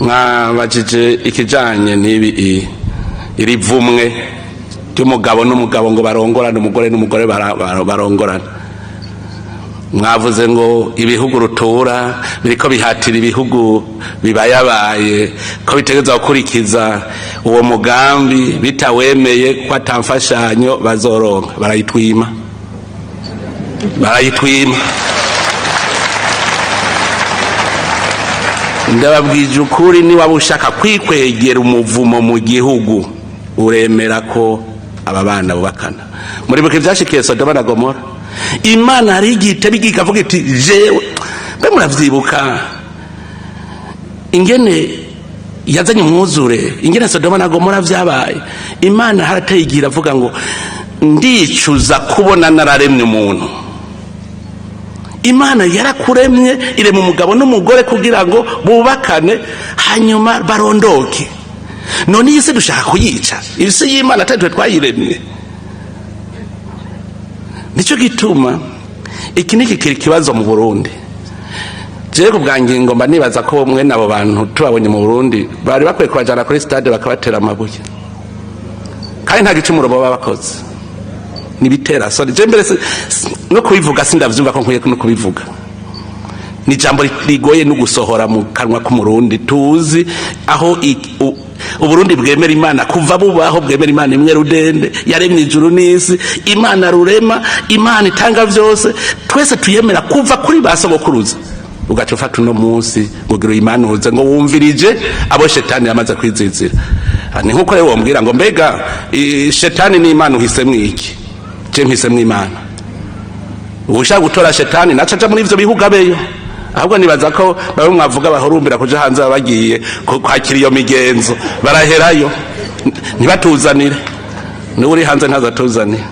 Mwabajije ikijanye n'ibi iri vumwe ry'umugabo n'umugabo ngo barongorane, umugore n'umugore barongorane. Mwavuze ngo ibihugu rutura biriko bihatira ibihugu bibayabaye ko bitegerezwa gukurikiza uwo mugambi, bitawemeye ko ata mfashanyo bazoronka. Barayitwima, barayitwima. Ndababwije ukuri, niwaba ushaka kwikwegera umuvumo mu gihugu, uremera ko aba bana bubakana. Muribuka ivyashikiye Sodoma na Gomora? Imana hari igihe iteba igihe ikavuga iti jewe. Mbe muravyibuka ingene yazanye umwuzure, ingene Sodoma na Gomora vyabaye? Imana harateye igihe iravuga ngo ndicuza kubona nararemye umuntu. Imana yarakuremye, irema umugabo n'umugore kugira ngo bubakane hanyuma barondoke. None iyi si dushaka kuyica? Isi y'Imana atari twe twayiremye. Nicyo gituma iki ni kikiri ikibazo mu Burundi. Jewe ku bwa ngingo mba nibaza ko mwene abo bantu tubabonye mu Burundi bari bakwiye kubajana kuri stade bakabatera amabuye, kandi nta gicumuro baba bakoze. Nibitera soni. Je mbere no kubivuga sindavyumva ko nkwiye no kubivuga. Ni ijambo rigoye no gusohora mu kanwa k'Umurundi. Tuzi aho Uburundi bwemera Imana kuva bubaho, bwemera Imana imwe rudende yaremye ijuru n'isi, Imana rurema, Imana itanga vyose, twese tuyemera kuva kuri ba sogokuruza. Ugaca ufata uno munsi ngo gira uyimanuze ngo wumvirije abo shetani yamaze kwizizira. Ni nkuko rero wombwira ngo mbega shetani n'Imana uhisemwo iki? Je mpisemwo Imana. Ushaka gutora shetani naca aja muri ivyo bihugu abeyo. Ahubwo nibaza ko bamwe mwavuga bahurumbira kuja hanze baba bagiye kwakira iyo migenzo, baraherayo, ntibatuzanire. Niwe uri hanze ntazatuzanire.